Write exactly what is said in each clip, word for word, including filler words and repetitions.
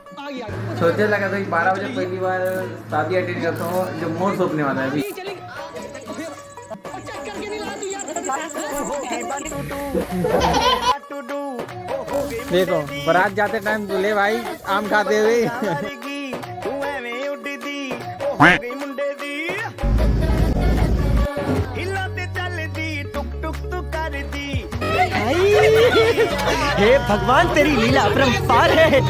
सोचे लगा था कि बारह बजे पहली बार शादी अटेंड करता हूँ, जो मोर सौंपने वाला है अभी। देखो, बारात जाते टाइम दूल्हे भाई आम खाते हुए। हे भगवान, तेरी लीला अपरंपार है।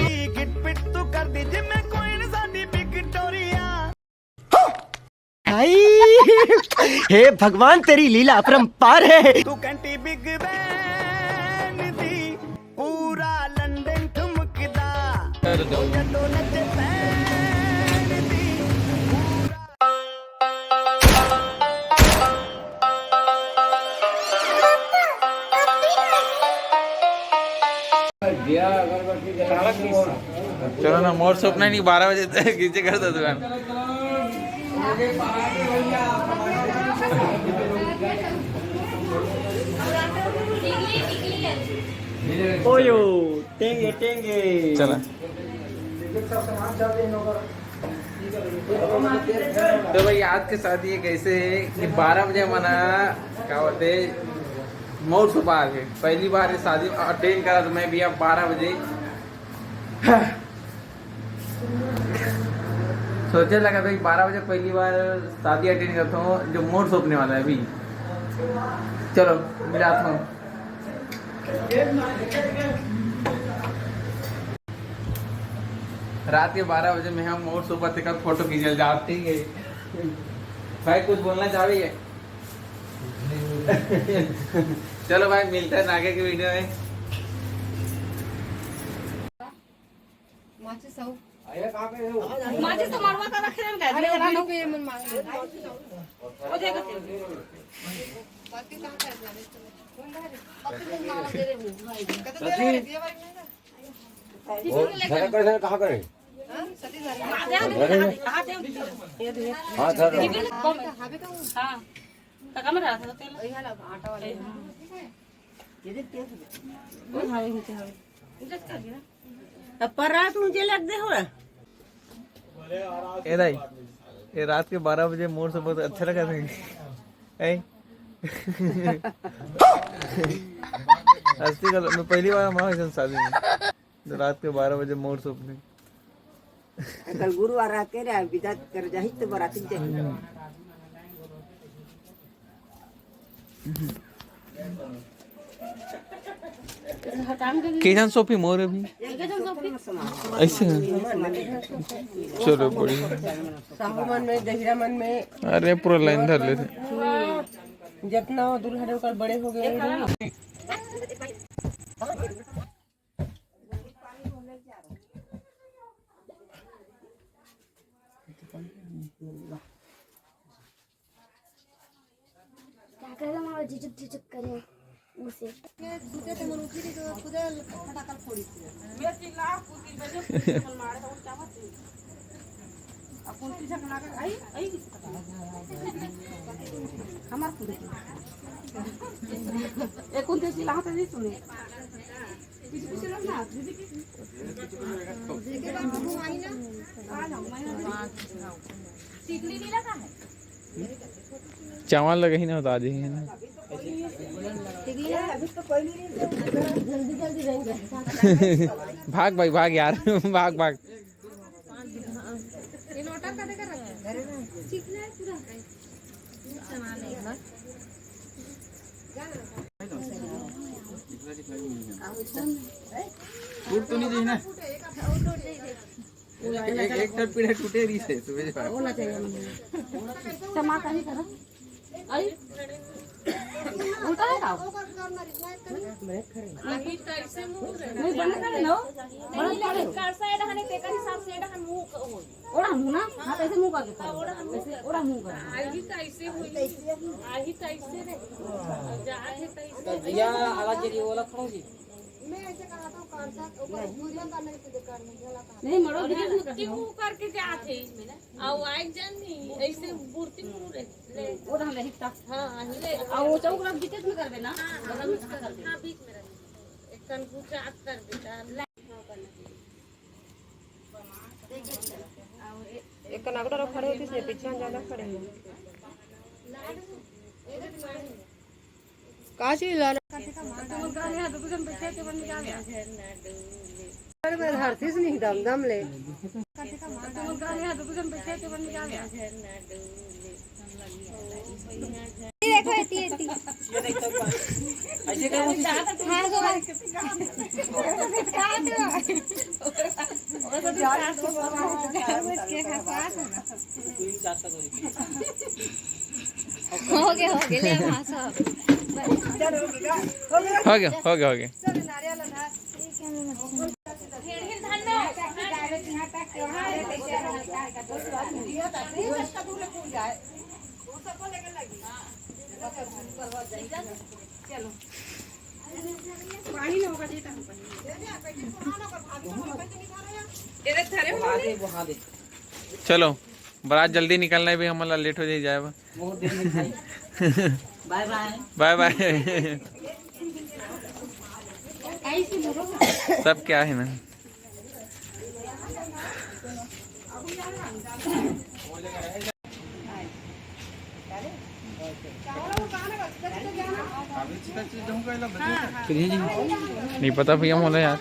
हे भगवान, तेरी लीला अपरंपार है। चलो ना, मोर सौंपना नहीं, बारह बजे तक नीचे कर दो दुकान। ओयो, टेंगे, टेंगे। चला। तो भाई, आज के शादी एक ऐसे है कि बारह बजे मना, क्या बोलते हैं, मोर सौंपा है। पहली बार ये शादी अटेंड करा तो मैं भी अब बारह बजे सोचे लगा था कि बारह बजे पहली बार शादी अटेंड करता हूँ, जो मोर सौंपने वाला है अभी। चलो, मिलाता हूँ। रात के बारह बजे में हम मोर सौंपा थे, कब फोटो खींचल जाओ, ठीक है भाई, कुछ बोलना चाहेंगे? चलो भाई, मिलते हैं आगे की वीडियो में। माचिस हो। माचिस तो मड़वा का रखे रहन का, अरे, दिया वो ना। बीड़ी पे ये मन मांग ले। वो देखो। बाकी कहाँ का है? बाकी तो मांग दे रहे हो। कहते दे रहे हैं, दिया भाई नहीं ना। वो घर का है, कहाँ का है? हाँ, सती घर में। घर में। हाँ, घर में। हाँ। तो कम रहा था तेल। वही वाला आटा वाला। ये देख तेल। वो हवे नीचे हवे। अब पर रात मुझे लग दे हो। ए दाई, ये रात के बारह बजे मोर सौंपा तो अच्छा लगा था। ए? हस्ती कल मैं पहली बार हमारा ऐसा शादी में। तो रात के बारह बजे मोर सौंपने। कल गुरुवार रहते रे, विदा कर जाही तो बराती जाही। कैसन सौंपी मोर अभी? ऐसे है। चलो, बढ़िया। साहू मन में, गहिरा मन में। अरे, पूरा लाइन धर लेते। जितना दूल्हा रे ओकर बड़े हो गए। क्या करे, मामा झिझक झिझक करे उसे। ये दूसरे से मन उठी तो खुद फटाकल फोड़ी थी। मैं चिल्ला, कुछ बजे कुछ मन मारे, तो क्या बात है? अब कौन चीज बना के आई, आई किसी पता? हमार खुद की। ए, कौन चीज चिल्ला तो नहीं सुने। चावल लगे ही ना होता आज ही है ना। भाग भाई, भाग यार, भाग, भाग। टूट तो नहीं रही ना? एक, एक, एक ठन पीढ़ा टूटे रही से, सुबह से। होना चाहिए। क्षमा कहीं करो। आई? उल्टा है का? नहीं, बने करे ना। बने करे। ओढ़ा मुंह ना? हाँ, तो ऐसे मुंह करके करो। ऐसे ओढ़ा मुंह कर। आही तो ऐसे हुई। आही तो ऐसे रे। जहाँ थे तो ऐसे। या अलग जगह वाला खड़ो जी। मैं ऐसे कराता हूँ, कान साथ ऊपर झूरिया का नहीं तो बेकार नहीं, गला का। नहीं, मरो, और बिल्कुल नहीं कि करती हूँ। मुंह करके जाते हैं। और आए जान नहीं, ऐसे मूर्ति मुंह रे। ले। वो तो हम रही था। हाँ, हाँ, ले। और वो चौक रख बीच में कर देना। हाँ, हाँ, बगल में बीच कहाँ कर, कर दे? हाँ, बीच में रख। एक कन घुसा कर देता। हाँ, करना। कनागड़ा रो खड़े होतिस ने, पीछे ज्यादा खड़े हो। का चीज लाना? अरे, मैं धरती से नहीं दम दम ले। देखो, एती, एती। हाँ, गो। हो गया, हो गया, ले, वहाँ से। हो गया, हो गया, हो गया। चलो, बरात जल्दी निकलना है भाई, हमला लेट हो जाए जाए बा। बहुत देर में खाई। बाय बाय। बाय बाय। सब क्या है ना। नहीं पता भैया, मोला यार।